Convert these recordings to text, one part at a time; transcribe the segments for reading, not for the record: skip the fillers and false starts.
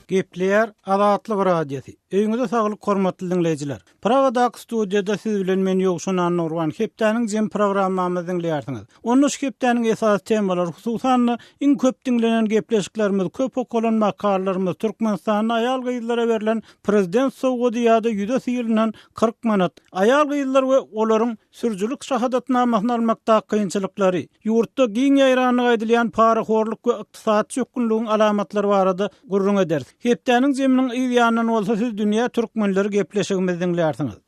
Gepleýär Azatlyk Radiosy. Öýüňize saglyk hormatly diňleýjiler. Pragadaky studiýada siz bilen men Ýowşan Annagurban hepdäniň jem programmamyzy diňleýärsiňiz. Onda şu hepdäniň esasy temalary hususan-da iň köp diňlenen gepleşiklerimiz, köp okalan makalalarymyz, Türkmenistanda aýal-gyzlara berlen prezident sowgady ýa-da ýüze syýylynan 40 manat, aýal-gyzlar we olaryň sürüjilik şahadatnamasyny almakdaky kynçylyklary, ýurtda giň ýaýrandygy aýdylýan parahorluk we ykdysady çökgünligiň alamatlary barada gürrüň ederis. Hepdäniň jeminiň yz ýanyndan bolsa siz Dünýä türkmenleri gepleşigimizi diňlärsiňiz.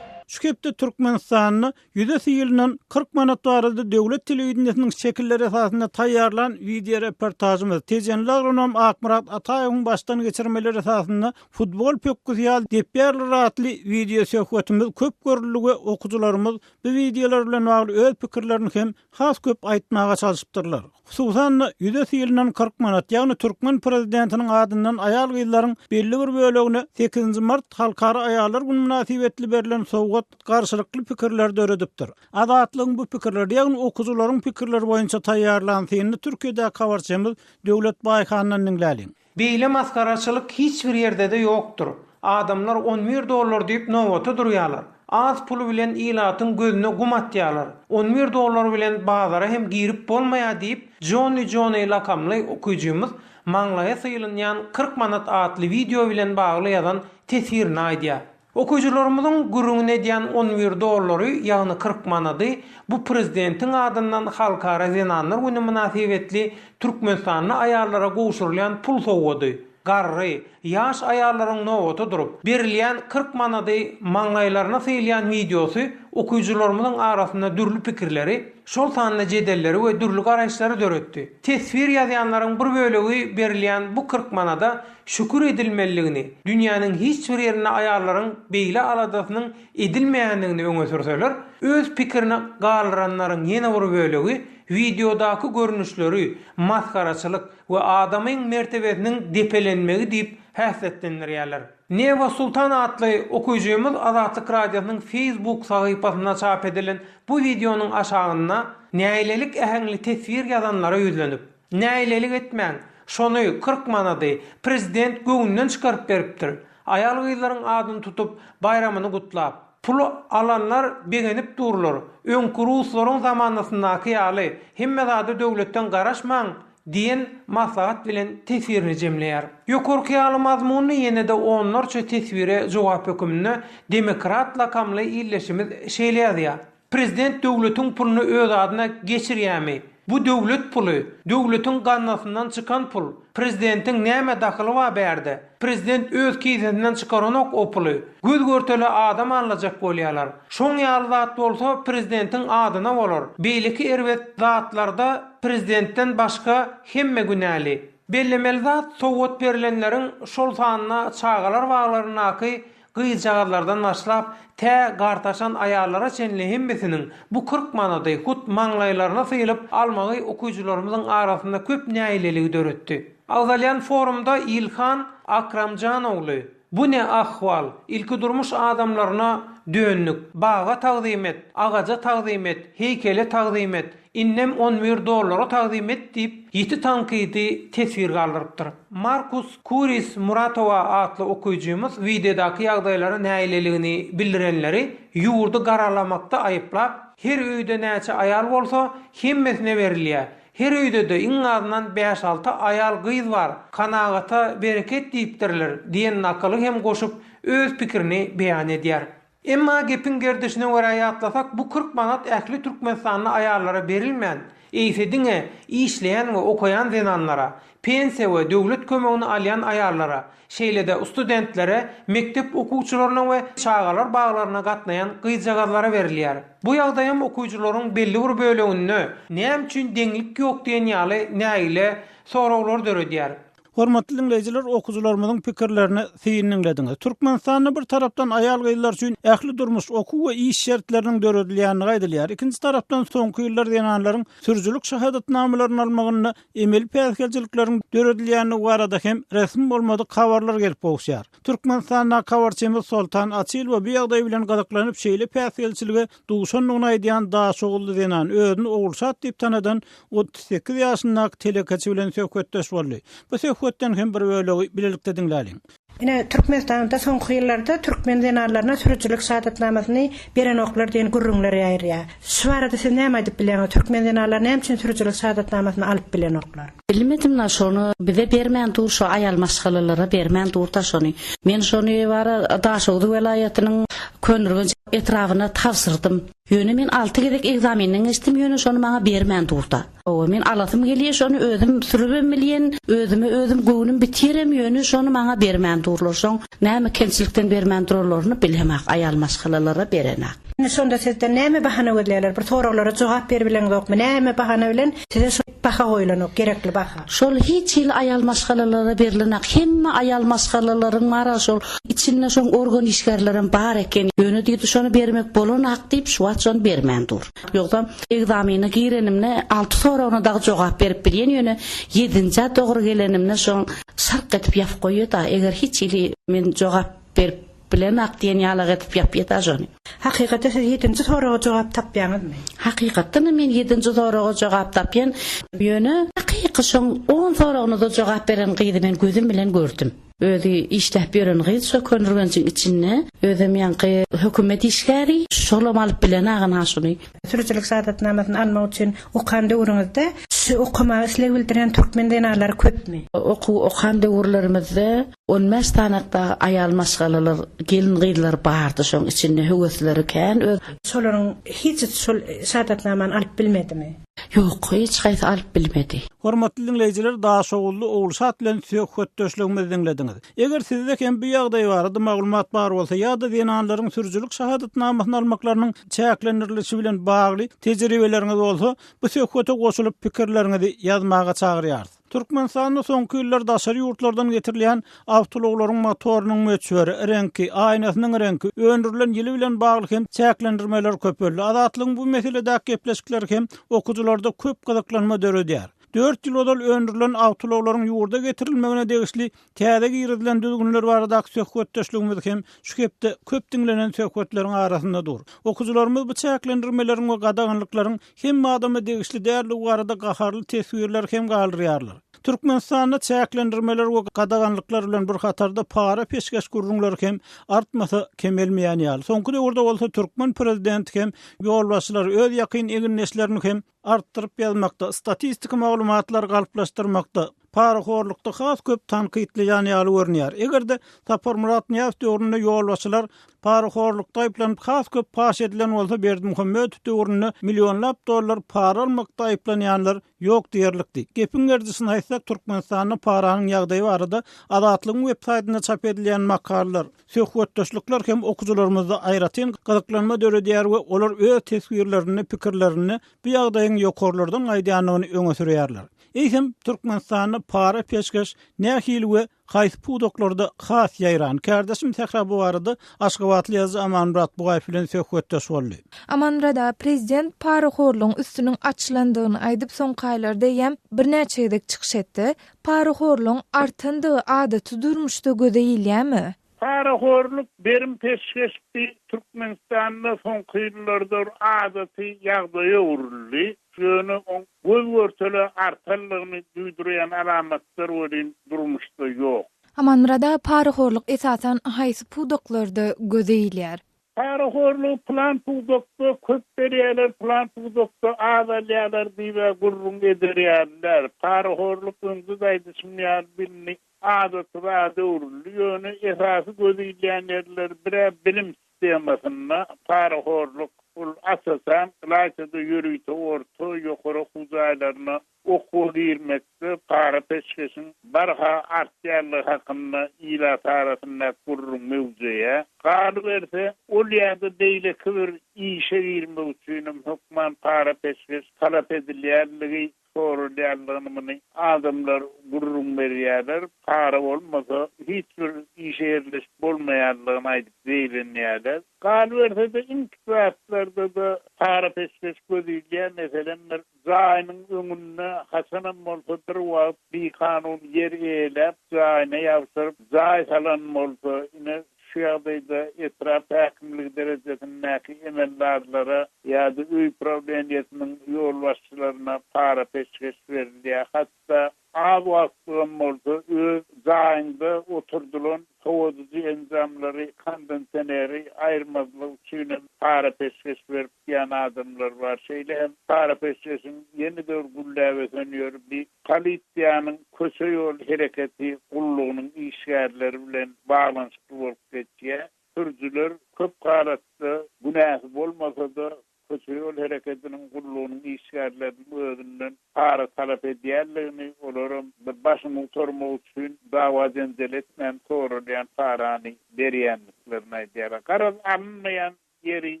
Şu hepde Türkmenistanda Ýüze syýylynan 40 manat barada döwlet telewideniýesiniň şekilleri esasynda taýýarlan wideoreportažymyz, tejenli agronom Akmyrat Ataýewiň başdan geçirmeleri esasynda Futbol pökgüsi ýaly depýärler atly wideosöhbetimiz köp görüldi we okyjylarymyz bu wideolar bilen bagly öz pikirlerini hem has köp aýtmaga çalşypdyrlar. Hususan-da, ýüze syýylynan 40 manat, ýagny türkmen prezidentiniň adyndan aýal-gyzlaryň belli bir bölegine sekizinji mart Halkara aýallar güni mynasybetli berlen sowgat garşylykly pikirleri döredipdir. Azatlygyň bu pikirleri, ýagny okyjylaryň pikirleri boýunça taýýarlan synyny Türkiýedäki habarçymyz Döwlet Baýhandan diňläliň. Beýle masgaraçylyk hiç bir ýerde-de ýokdur. Adamlar on bir dollar diýip nobata durýarlar. Az puly bilen ilatyň gözüne gum atýarlar. On bir dollar bilen bazara hem girip bolmaýar diýip, Jonni Johnny lakamly okyjymyz maňlaýa sylynýan 40 manat atly wideo bilen bagly ýazan teswirinde aýdýar. Okyjylarymyzyň gürrüňini edýän on bir dollary, ýagny 40 manady bu prezidentiň adyndan Halkara zenanlar güni mynasybetli türkmenistanly aýallara gowşurylýan pul sowgady. Garry, ýaş aýallaryň nobata durup, berilýän 40 manady maňlaýlaryna sylýan wideosy okyjylarymyzyň arasynda dürli pikirleri, şol sanda jedelleri we dürli garaýyşlary döretdi. Teswir ýazýanlaryň bir bölegi berilýän bu 40 manada şükür edilmelidigini, dünýäniň hiç bir ýerinde aýallaryň beýle aladasynyň edilmeýändigini öňe sürseler, öz pikirini galdyranlaryň ýene bir bölegi wideodaky görnüşleri masgaraçylyk we adamyň mertebesiniň depelenmegi diýip häsiýetlendirýärler. Newa Sultan atly okyjymyz Azatlyk Radiosynyň Facebook sahypasynda çap edilen bu wideonyň aşagynda nägilelik äheňli teswir ýazanlara ýüzlenip, Nägilelik etmäň, şony, 40 manady, prezident göwnünden çykaryp beripdir. Aýal-gyzlaryň adyny tutup, baýramyny gutlap. Pul alanlar begenip durlar. Öňki ruslaryň zamanasyndaky ýaly, hemme zada döwletden garaşmaň diýen maslahat bilen teswirini jemleýär. Ýokarky ýaly mazmunly ýene-de onlarça teswire jogap höküminde Demokrat lakamly ildeşimiz şeýle ýazýar. Prezident döwletiň puluny öz adyna geçirýämi? Bu döwlet puly. Döwletiň gaznasyndan çykan pul. Prezidentiň näme dahyly bar bärde? Prezident öz kisesinden çykaranok o puly. Göz görtele adam allajak bolýalar. Şoň ýaly zat bolsa prezidentiň adyna bolar. Beýleki erbet zatlarda prezidentden başga hemme günäli. Bellemeli zat sowgat berlenleriň şol sanda çagalar baglaryndaky Gyzjagazlardan başlap, tä gartaşan aýallara çenli hemmesiniň bu 40 manady hut maňlaýlaryna sylyp almagy okyjylarymyzyň arasynda köp nägileligi döretdi. Agzalýan forumda Ilhan Akramjanogly, Bu ne ahwal, ilkidurmuş adamlaryna döndük, baga tagzym et, agaja tagzym et, heýkele tagzym et, Indem on bir dollara tagzym et diýip, ýiti tankydy teswir galdyrypdyr. Markus Kuris Muratowa atly okyjymyz wideodaky ýagdaýlara nägileligini bildirenleri ýurdy garalamakda aýyplap, Her öýde näçe aýal bolsa, hemmesine berilýär. Her öýde-de iň azyndan bäş-alty aýal-gyz bar, kanagata bereket diýipdirler diýen nakyly hem goşup, öz pikirini beýan edýär. Emma gepiň gerdişine görä ýatlasak, bu 40 manat ähli türkmenistanly aýallara berilmän, eýse diňe işleýän we okaýan zenanlara, pensiýa we döwlet kömegini alýan aýallara, şeýle-de studentlere, mekdep okuwçylaryna we çagalar baglaryna gatnaýan gyzjagazlara berilýär. Bu ýagdaýam okyjylaryň belli bir böleginde näme üçin deňlik ýok diýen ýaly nägile soraglary döredýär. Hormatly diňleýjiler, okyjylarymyzyň pikirlerine syn diňlediňiz. Türkmenistanda bir tarapdan aýal-gyzlar üçin ähli durmuş, okuw we iş şertleriniň döredilýändigi aýdylýar. Ikinji tarapdan soňky ýyllar zenanlaryň sürüjilik şahadatnamalaryny almagynda emeli päsgelçilikleriň döredilýändigi barada hem resmi bolmadyk habarlar gelip gowuşýar. Türkmenistandaky habarçymyz Soltan Açylowa bu ýagdaý bilen gyzyklanyp, şeýle päsgelçilige duşandygyny aýdýan daşoguzly zenan, özüni Ogulşat diýip tanadan 38 ýaşyndaky telekeçi bilen söhbetdeş boldy. Bu söhbetden hem bir bölegi bilelikde diňläliň. Ine, Türkmenistanda soňky ýyllarda türkmen zenanlaryna sürüjilik şahadatnamasyny berenoklar diýen gürrüňler ýaýraýar. Şu barada siz näme aýdyp bilýäňiz? Türkmen zenanlary näme üçin sürüjilik şahadatnamasyny alyp bilenoklar? Bilmedimla şony bize bermän dur şo aýal maşgalalara bermän durda şony. Men şony bara Daşoguz welaýatynyň Köneürgenç etrabyna tabşyrdym. Ýöne men alty gezek egzamenden geçdim ýöne şony maňa bermän durda. Hawa men alasym gelýä şony özüm sürübem bilýän özüme özüm göwnüm bitýärem ýöne şony maňa bermän durlar şoň näme kemçilikden bermän duralaryny bilemak aýal maşgalalara berenak. Indi şonda sizden näme bahana gözleýärler bir soraglara jogap beribileňzokmy näme bahana bilen size şo baha goýlanok gerekli baha. Şol hiç hili aýal maşgalalara berlenak hemme aýal maşgalalaryň bara şol içinde şoň organ işgärlerem bar eken ýöne diýdi şony bermek bolanak diýip şu wagt şony bermän dur. Ýogsam egzamine girenimde alty soragyna dagy jogap berip bilýän ýöne ýedinjä dogry gelenimde şoň şark edip ýapyp goýýada eger hiç hili men jogap berip bilenak diýen ýalak edip ýapýada şony. Hakykatda siz ýedinji soraga jogap tapýaňyzmy? Hakykatdanam men ýedinji soraga jogap tapýan ýöne hakyky şoň on soragyna-da jogap beren gyzy men gözüm bilen gördüm. Özi işläp ýören gyz şo Köneürgenjiň içinde, özem ýaňky hökümet işgäri, şolam alyp bilenagyn-ha şuny. Sürüjilik şahadatnamasyny almak üçin okan döwrüňizde şu okamaga isleg bildirýän türkmen zenanlary köpmi? Okuw okan döwürlerimizde on bäş sanyk dagy aýal maşgalalar, gelin-gyzlar bardy şoň içinde höwesleri kän öz. Şolaryň hiçisi şol şahadatnamany alyp bilmedimi? Ýok, hiç haýsy alyp bilmedi. Hormatly diňleýjiler Daşoguzly Ogulşat bilen söhbetdeşligimizi diňlediňiz. Eger sizde hem bu ýagdaý barada maglumat bar bolsa ýa-da zenanlaryň sürüjilik şahadatnamasyny almaklarynyň çäklendirilişi bilen bagly tejribeleriňiz bolsa, bu söhbete goşulyp pikirleriňizi ýazmaga çagyrýarys. Türkmenistanda soňky ýyllar daşary ýurtlardan getirilýän awtoulaglaryň motorynyň möçberi, reňki, aýnasynyň reňki, öndürilen ýyly bilen bagly hem çäklendirmeler köpeldi. Azatlygyň bu meseledäki gepleşikleri hem okyjylarda köp gyzyklanma döredýär. Dört ýyl ozal öndürilen awtoulaglaryň ýurda getirilmegine degişli täze girizilen düzgünler baradaky söhbetdeşligimiz hem şu hepde köp diňlenen söhbetleriň arasynda dur. Okyjylarymyz bu çäklendirmeleriň we gadaganlyklaryň hemme adama degişli däldigi barada gaharly teswirleri hem galdyrýarlar. Türkmenistanda çäklendirmeler we gadaganlyklar bilen bir hatarda para-peşgeş gürrüňleri hem artmasa kemelmeýän ýaly. Soňky döwürde bolsa türkmen prezidenti hem ýolbaşçylary öz ýakyn egindeşlerini hem artdyryp ýazmakda, statistiki maglumatlary galplaşdyrmakda, parahorlukda has köp tankytlaýan ýaly görünýär. Eger-de Saparmyrat Nyýazow döwründe ýolbaşçylar parahorlukda aýyplanyp has köp paş edilen bolsa, Berdimuhamedow döwründe millionlap dollar para almakda aýyplanýanlar ýok diýerlikdi. Gepiň gerdişini aýtsak, Türkmenistanda paranyň ýagdaýy barada Azatlygyň websaýtynda çap edilýän makalalar, söhbetdeşlikler hem okyjylarymyzda aýratyn gyzyklanma döredýär we olar öz teswirlerinde, pikirlerinde bu ýagdaýyň ýokarlardan gaýdýandygyny öňe sürýärler. Eýsem, Türkmenistanda para-peşgeş nähili we haýsy pudaklarda has ýaýran? Kärdeşim Sähra bu barada aşgabatly ýazyjy Amanmyrat Bugaýew bilen söhbetdeş boldy. Amanmyrat aga, prezident parahorlugyň üstüniň açylandygyny aýdyp, soňky aýlarda eýýäm birnäçe gezek çykyş etdi. Parahorlugyň artandygy adaty durmuşda göze ilýärmi? Parahorluk, berim-peşgeşdi Türkmenistanda soňky ýyllarda bir adaty ýagdaýa öwrüldi. Ýöne oň göz-görtele artanlygyny duýdurýan alamatlar welin durmuşda ýok. Amanmyrat aga, parahorluk esasan haýsy pudaklarda göze ilýär? Parahorlugy pylan pudakda köp berýärler, pylan pudakda az alýarlar diýib-ä gürrüň eder ýaly däl. Parahorluk öňde-de aýdyşym ýaly bilini adaty zada öwrüldi. Ýöne esasy göz ilýän ýerleri bir-ä bilim sistemasynda parahorluk, ol asasan, ylaýta-da ýörite orta, ýokary okuw jaýlaryna okuwa girmekde para-peşgeşiň barha artýanlygy hakynda ilat arasynda gürrüň möwjeýär. Galyberse, ol ýa-da beýleki bir işe girmek üçinem hökman para-peşgeş talap edilýänligi. soralýandygyny muny adamlar gürrüň berýärler. Para bolmasa hiç bir işe ýerleşip bolmaýandygyny aýdyp zeýrenýärler. Galyberse-de iň kiçi zatlarda-da para-peşgeş göz ilýär. Meselem, bir jaýynyň öňünde haçanam bolsa bir wagt bikanun ýer eýeläp, jaýyna ýabşyryp, jaý salan bolsa, ine, şu ýagdaýda etrap häkimligi derejesindäki emeldarlara ýa-da öý prawleniýesiniň ýolbaşçylaryna para-peşgeş berilýär. Hatda Az wagtlygam bolsa öz jaýyňda oturdylan sowadyjy enjamlary, kondensioneri aýyrmazlyk üçinem para-peşgeş berip gidýän adamlar bar. Şeýle hem para-peşgeşiň ýene-de bir gülläp ösen ýeri bi polisiýanyň köçe-ýol hereketi gullugynyň işgärleri bilen baglanyşykly bolup geçýär. Sürüjiler köp halatda günäsi bolmasa-da Köçe-ýol hereketiniň gullugynyň işgärleriniň özünden para talap edýändigini, olaram bir başyňy gutarmak üçin dawa-jenjel etmän soralýan parany berýändiklerini aýdýarlar. Garaz, alynmaýan ýeri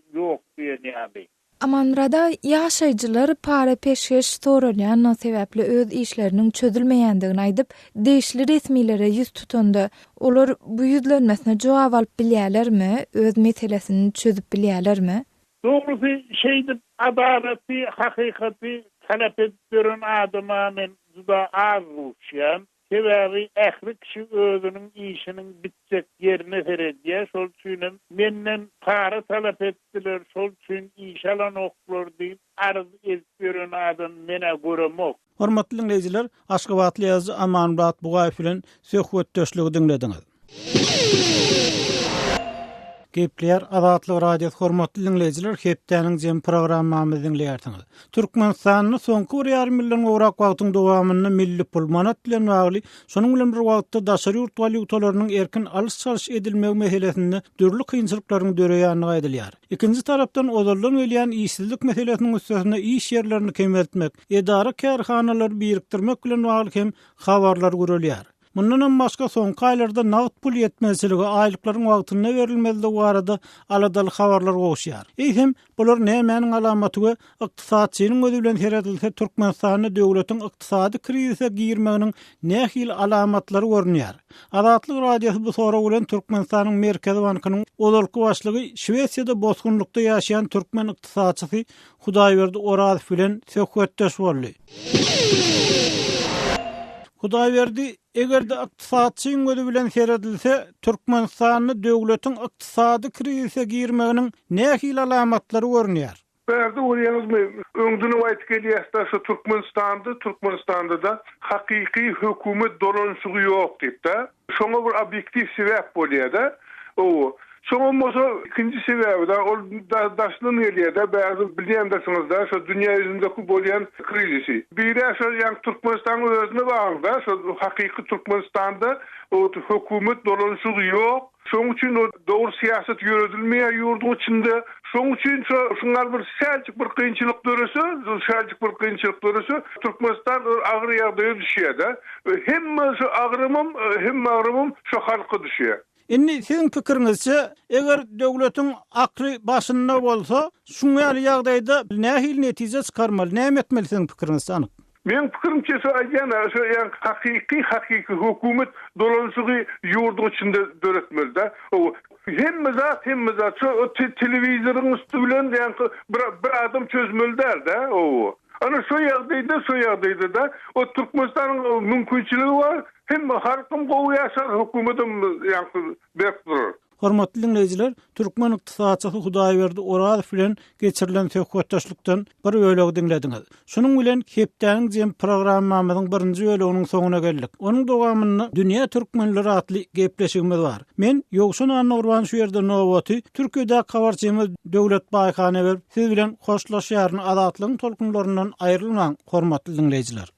ýok diýen ýaly. Amanmyrada ýaşaýjylar para-peşgeş soralýanlygy sebäpli öz işleriniň çözülmeýändigini aýdyp, degişli resmilere ýüz tutanda, olar bu ýüzlenmesine jogap alyp bilýärlermi, öz meselesini çözüp bilýärlermi? Dogrusy, şeýdip adalaty, hakykaty talap edip ýören adama men juda az duşýan. Sebäbi ähli kişi özüniň işiniň bitjek ýerine seredýär. Şol üçinem menden para talap etdiler, şol üçin işe alanoklar diýip arz edip ýören adam men-ä göremok. Hormatly diňleýjiler, aşgabatly ýazyjy Amanmyrat Bugaýew bilen söhbetdeşligi diňlediňiz. Gepleýär Azatlyk Radiosy Hormatly diňleýjiler, hepdäniň jemi programmamyzy diňleýärsiňiz. Türkmenistanda soňky bir ýarym ýyldan gowrak wagtyň dowamynda milli pul, manat bilen bagly, şonuň bilen bir wagtda daşary ýurt walýutalarynyň erkin alyş-çalyş edilmegi meselesinde dürli kynçylyklaryň döreýändigi aýdylýar. Ikinji tarapdan, ozaldan gelýän işsizlik meselesiniň üstesine iş ýerlerini kemeltmek, edara-kärhanalary birikdirmek bilen bagly hem habarlar gürelýär. Mundanam başga, soňky aýlarda nagt pul ýetmezçiligi, aýlyklaryň wagtynda berilmezligi barada aladaly habarlar gowuşýar. Eýsem, bular nämäniň alamaty we ykdysatçynyň gözi bilen seredilse, Türkmenistanda döwletiň ykdysady krizise girmeginiň nähili alamatlary görünýär? Azatlyk Radiosy bu sorag bilen Türkmenistanyň Merkezi bankynyň ozalky başlygy, Şwesiýada bosgunlykda ýaşaýan türkmen ykdysatçysy Hudaýberdi Orazow bilen söhbetdeş boldy. Hudaýberdi, eger-de ykdysatçyň gözi bilen seredilse, Türkmenistanda döwletiň ykdysady krizise girmeginiň nähili alamatlary görünýär? Bärde görýäňizmi, öňdenem aýdyp gelýäs-dä, şu Türkmenistanda, Türkmenistanda-da hakyky hökümet dolanyşygy ýok diýip-dä. Şoňa bir obýektiw sebäp bolýar-da. Hawa. Soňam bolsa ikinji sebäbi-de ol daşyndan gelýär-de, bärde bilýändirsiňiz-dä, şo dünýä ýüzündeki bolýan krizisi. Biri-ä şo ýaňky Türkmenistanyň özüne bagly-da, şo hakyky Türkmenistanda hökümet dolanyşygy ýok. Şoň üçin o dogry syýasat ýöredilmeýär ýurduň içinde. Şoň üçin şo şuňňal bir säljik bir kynçylyk dörese, säljik bir kynçylyk dörese, Türkmenistan agyr ýagdaýa düşýär-de. Hemme şu agramam, hemme agramam şu halka düşýär. Indi siziň pikiriňizçe, eger döwletiň akly başynda bolsa, şuň ýaly ýagdaýda nähili netije çykarmaly, näme etmeli siziň pikiriňizçe anyk? Meň pikirimçe şu aýdýan şu ýaňky hakyky hakyky hökümet dolanyşygy ýurduň içinde döretmelidä. Hemme zat hemme zat şu telewizoryň üsti bilen ýaňky bir bir adam çözmeli däl-dä. Ana şo ýagdaýda şo ýagdaýda-da o Türkmenistanyň mümkinçiligi bar hemme halkam gowy ýaşar hökümetem ýaňky berk durar. Hormatly diňleýjiler, türkmen ykdysatçysy Hudaýberdi Orazow bilen geçirilen söhbetdeşlikden bir bölegi diňlediňiz. Şunuň bilen hepdäniň jem programmamyzyň birinji böleginiň soňuna geldik. Onuň dowamynda Dünýä türkmenleri atly gepleşigimiz bar. Men, Ýowşan Annagurban şu ýerde nobaty Türkiýedäki habarçymyz Döwlet Baýhana berip, siz bilen hoşlaşýaryn. Azatlygyň tolkunlaryndan aýrylmaň, hormatly diňleýjiler!